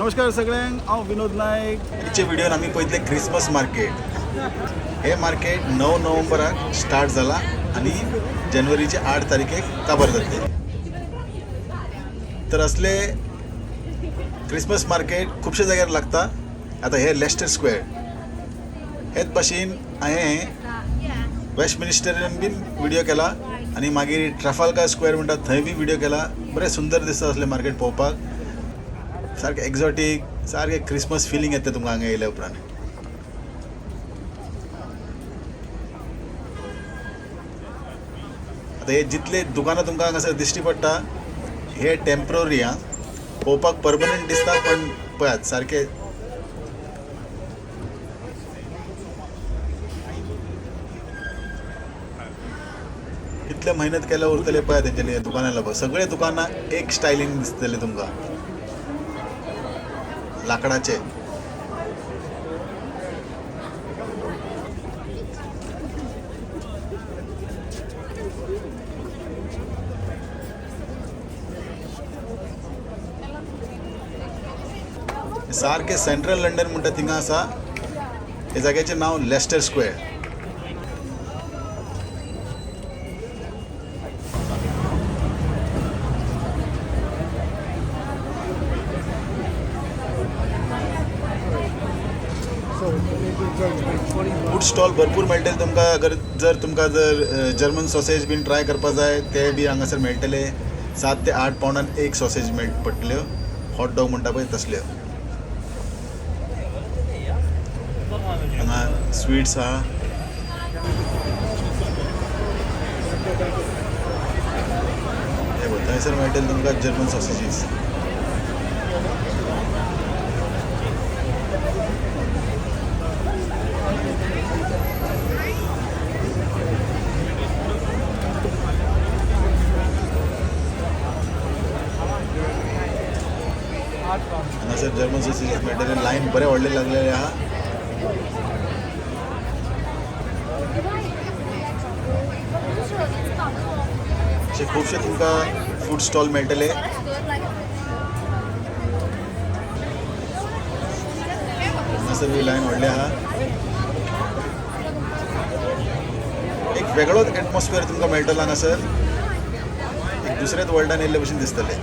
नमस्कार सगळ्यांक, हांव विनोद नायक. आजच्या व्हिडिओन आमी पळयतले क्रिसमस मार्केट. हे मार्केट 9 नोव्हेंबराक स्टार्ट जाला आनी जानेवारीचे 8 तारखेक काबार जातले. तर असले क्रिसमस मार्केट खुबशे जाग्यार लागता. आतां हे लेस्टर स्क्वेअर हेच भाशेन हांवें वेस्ट मिनिस्टरान बीन व्हिडियो केला आनी मागीर ट्राफाल्गर स्क्वेअर म्हणटा थंय बी व्हिडियो केला. बरें सुंदर दिसता असलें मार्केट पळोवपाक, सारकें एक्झॉटीक, सारकें क्रिसमस फिलींग येता तुमकां हांगा येयल्या उपरांत. आतां हे जितले दुकानां तुमकां हांगासर दिश्टी पडटा हे टेम्पररी आं, पळोवपाक परमनंट दिसता पण पळयात सारकें कितले मेहनत केल्या उरतले पळयात तेंच्यांनी दुकानां लागून. सगळे दुकानां एक स्टायलीन दिसतले तुमकां, लाकडाचे. सारकें सेंट्रल लंडन म्हणटा थिंगा आसा. हे जाग्याचें नांव लेस्टर स्क्वेअर. फूड स्टॉल भरपूर मेळटले तुमकां. अगर जर तुमकां जर जर्मन सॉसेज बीन ट्राय करपा जाय ते बी हांगासर मेळटले. 7 ते 8 पावंडान एक सॉसेज मेळ पडटल्यो, हॉट डॉग म्हणटा पळय तसल्यो. हांगा स्वीट्स आहा. हे पळय थंयसर मेळटले तुमकां जर्मन सॉसेजीस. हांगासर जर्मन सॉसेजीस मेळटले. लायन बरें व्हडलें लागलेलें आहा. अशे खुबशे तुमकां फूड स्टॉल मेळटले. हांगासर बी लायन व्हडलें आहा. एक वेगळोच एटमॉस्फियर तुमकां मेळटलो हांगासर, एक दुसऱ्याच वर्ल्डान येयल्ले भशेन दिसतलें.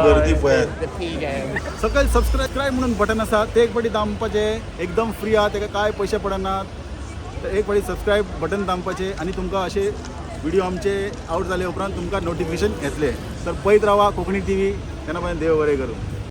गर्दी पळयात. सकयल सबस्क्रायब म्हणून बटन आसा, ते एक फावटी दामपाचें, एकदम फ्री आहा, तेका कांय पयशे पडनात. तर एक फावटी सबस्क्रायब बटन दामपाचें आनी तुमकां अशे व्हिडिओ आमचे आवट जाले उपरांत तुमकां नोटिफिकेशन येतलें. तर पळयत रावा कोंकणी टीव्ही. तेन्ना पर्यंत देव बरें करूं.